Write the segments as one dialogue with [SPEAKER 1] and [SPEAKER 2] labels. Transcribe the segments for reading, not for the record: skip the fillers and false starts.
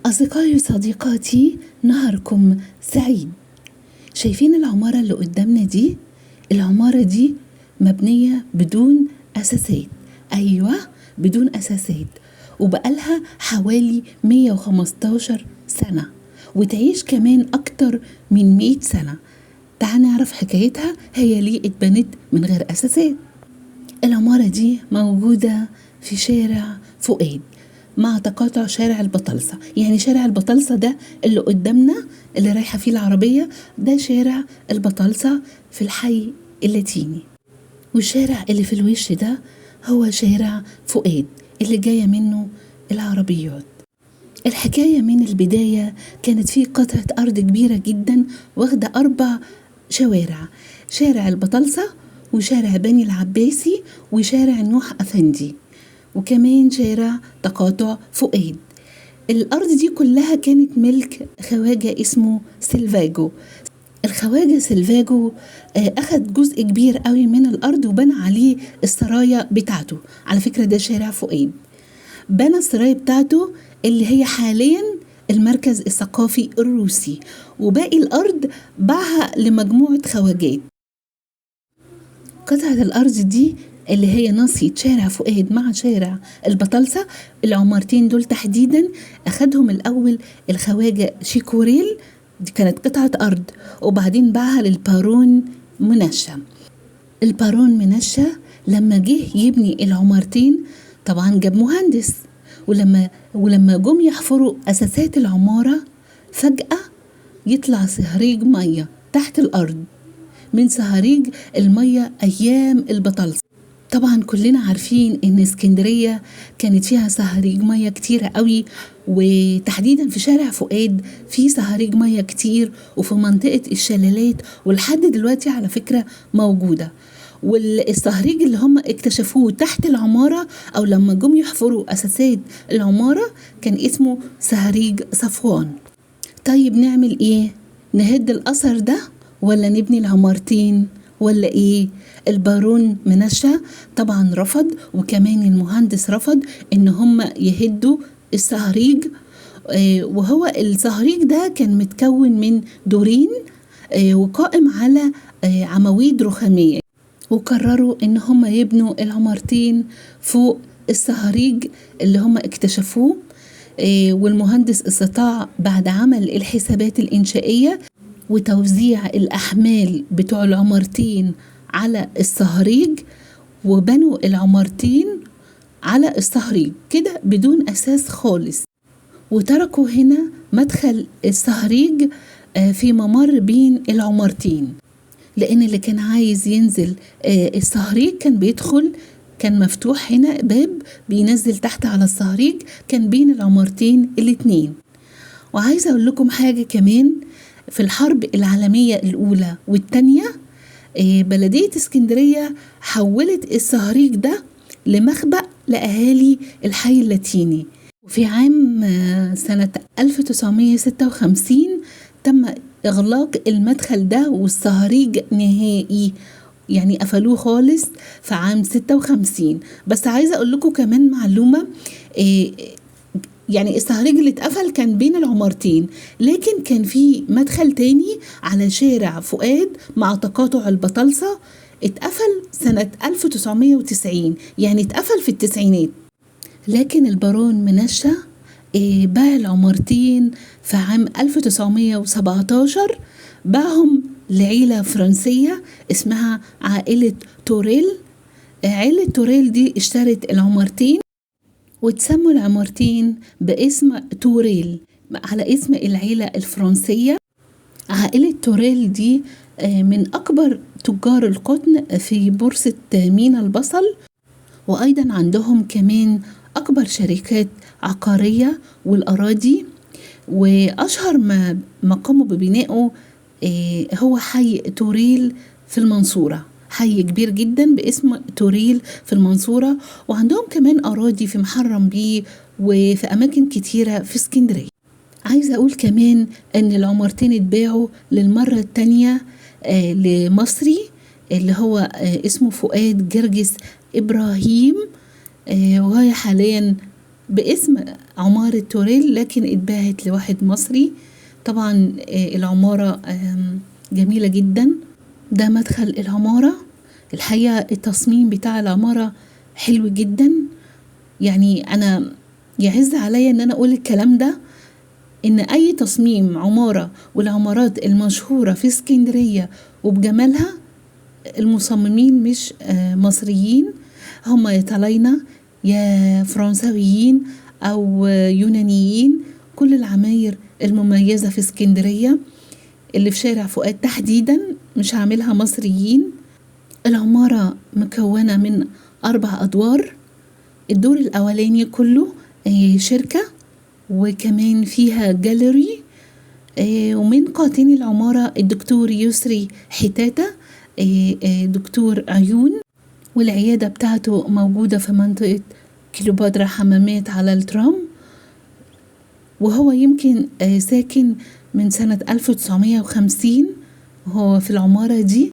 [SPEAKER 1] أصدقائي وصديقاتي، نهاركم سعيد. شايفين العمارة اللي قدامنا دي؟ العمارة دي مبنية بدون أساسات. أيوة، بدون أساسات، وبقالها حوالي 115 سنة، وتعيش كمان أكتر من 100 سنة. تعال نعرف حكايتها، هي ليه اتبنت من غير أساسات. العمارة دي موجودة في شارع فؤاد مع تقاطع شارع البطالسة. يعني شارع البطالسة ده اللي قدامنا اللي رايحة فيه العربية، ده شارع البطالسة في الحي اللاتيني. والشارع اللي في الوش ده هو شارع فؤاد اللي جاية منه العربيات. الحكاية من البداية كانت في قطعة أرض كبيرة جدا واخدة 4 شوارع: شارع البطالسة، وشارع بني العباسي، وشارع نوح أفندي، وكمان شارع تقاطع فؤاد. الأرض دي كلها كانت ملك خواجة اسمه سيلفاجو. الخواجة سيلفاجو أخد جزء كبير قوي من الأرض وبنى عليه السرايا بتاعته. على فكرة ده شارع فؤاد. بنى السرايا بتاعته اللي هي حاليا المركز الثقافي الروسي، وباقي الأرض باعها لمجموعة خواجات. قطعة الأرض دي اللي هي ناصية شارع فؤاد مع شارع البطالسة، العمارتين دول تحديدا أخدهم الأول الخواجة شيكوريل، دي كانت قطعة أرض، وبعدين باعها للبارون منشا. البارون منشا لما جه يبني العمارتين طبعا جاب مهندس، ولما جم يحفروا أساسات العمارة فجأة يطلع صهريج مية تحت الأرض من صهاريج المية أيام البطالسة. طبعا كلنا عارفين إن اسكندرية كانت فيها صهاريج مية كتيرة قوي، وتحديدا في شارع فؤاد في صهاريج مية كتير، وفي منطقة الشلالات، ولحد دلوقتي على فكرة موجودة. والصهريج اللي هم اكتشفوه تحت العمارة أو لما جم يحفروا أساسات العمارة كان اسمه صهريج صفوان. طيب نعمل إيه؟ نهد الأثر ده ولا نبني العمارتين ولا إيه؟ البارون منشا طبعا رفض، وكمان المهندس رفض إن هم يهدوا الصهريج. وهو الصهريج ده كان متكون من دورين، وقائم على عواميد رخامية، وقرروا إن هم يبنوا العمارتين فوق الصهريج اللي هم اكتشفوه. والمهندس استطاع بعد عمل الحسابات الإنشائية وتوزيع الأحمال بتوع العمارتين على الصهريج، وبنوا العمارتين على الصهريج كده بدون أساس خالص، وتركوا هنا مدخل الصهريج في ممر بين العمارتين، لأن اللي كان عايز ينزل الصهريج كان بيدخل، كان مفتوح هنا باب بينزل تحت على الصهريج، كان بين العمارتين الاتنين. وعايزة أقول لكم حاجة كمان، في الحرب العالمية الأولى والتانية، بلدية اسكندرية حولت الصهريج ده لمخبأ لأهالي الحي اللاتيني. وفي عام سنة 1956 تم إغلاق المدخل ده والصهريج نهائي، يعني قفلوه خالص في عام 56. بس عايزة أقول لكم كمان معلومة، يعني الصهريج اللي اتقفل كان بين العمارتين، لكن كان في مدخل تاني على شارع فؤاد مع تقاطع البطالسة اتقفل سنة 1990، يعني اتقفل في التسعينات. لكن البارون منشا باع العمارتين في عام 1917، باعهم لعيلة فرنسية اسمها عائلة توريل. عائلة توريل دي اشترت العمارتين، وتسموا العمارتين باسم توريل على اسم العيلة الفرنسية. عائلة توريل دي من أكبر تجار القطن في بورصة مينا البصل، وأيضا عندهم كمان أكبر شركات عقارية والأراضي. وأشهر ما قاموا ببنائه هو حي توريل في المنصورة، حي كبير جدا باسم توريل في المنصورة. وعندهم كمان أراضي في محرم بيه وفي أماكن كتيرة في اسكندرية. عايزة أقول كمان أن العمارتين اتباعوا للمرة التانية لمصري اللي هو اسمه فؤاد جرجس إبراهيم، وهي حاليا باسم عمارة توريل، لكن اتباعت لواحد مصري. طبعا العمارة جميلة جدا. ده مدخل العمارة. الحقيقة التصميم بتاع العمارة حلو جدا، يعني أنا يعز عليا إن أنا أقول الكلام ده، إن أي تصميم عمارة والعمارات المشهورة في اسكندرية وبجمالها المصممين مش مصريين، هم يا طلاينة يا فرنساويين أو يونانيين. كل العماير المميزة في اسكندرية اللي في شارع فؤاد تحديدا مش عاملها مصريين. العمارة مكونة من 4 أدوار. الدور الأولاني كله شركة، وكمان فيها جاليري. ومن قاطني العمارة الدكتور يسري حتاتة، دكتور عيون، والعيادة بتاعته موجودة في منطقة كليوباترا حمامات على الترام. وهو يمكن ساكن من سنة 1950 وهو في العمارة دي.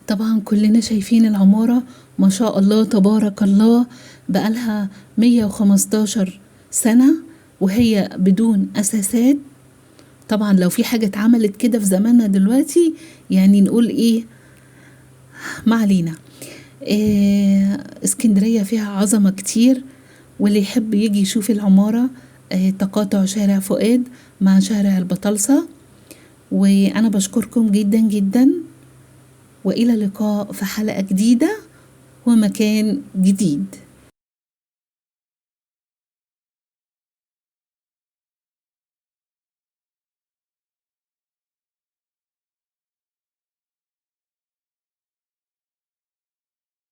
[SPEAKER 1] طبعا كلنا شايفين العمارة ما شاء الله تبارك الله، بقالها 115 سنة وهي بدون أساسات. طبعا لو في حاجة اتعملت كده في زماننا دلوقتي يعني نقول ايه، ما علينا. اسكندرية فيها عظمة كتير، واللي يحب يجي يشوف العمارة تقاطع شارع فؤاد مع شارع البطالسة. وأنا بشكركم جدا جدا، وإلى اللقاء في حلقة جديدة ومكان جديد.